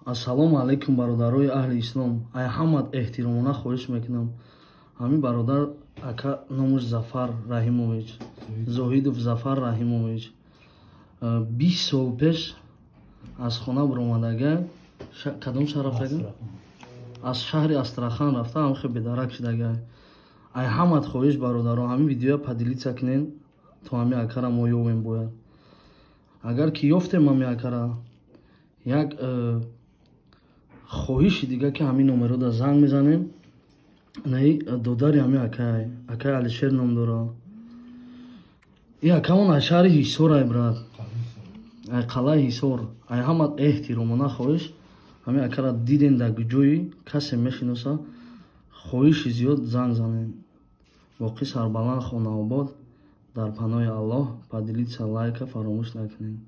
Ассалому алайкум, бародарои аҳли ислом. Ай ҳамат эҳтиромона хоҳиш мекунам, ҳамин бародар, ака, номуш Зафар Раҳимович Зоҳидов, Зафар Раҳимович, 20 сол пеш аз хона буромадага. Кадом шаҳр рафтага? Аз шаҳри Астрахан рафта, ҳамхе бедарак шудага. Ай ҳамат хоҳиш, бародаро, ҳамин видеоя поделиться кунен, то ҳамин акара мо ёвем. Бояд, агар ки ёфтем ҳамин акара, як хоҳиши дига, ки ҳамин номерода занг мезанем. Наи додари ҳамин акай, акай Алишер ном дора. И акамон аз шаҳри Ҳисор, ай брат, ай қалаи Ҳисор. Ай ҳамат эҳтиромона хоҳиш, ҳамин акара диден, дар ҷои касе мешиноса, хоҳиши зиёд занг занен. Боқӣ сарбаланд, хонаобод, дар паноҳи Аллоҳ. Поделиться, лайка фаромӯш накунед.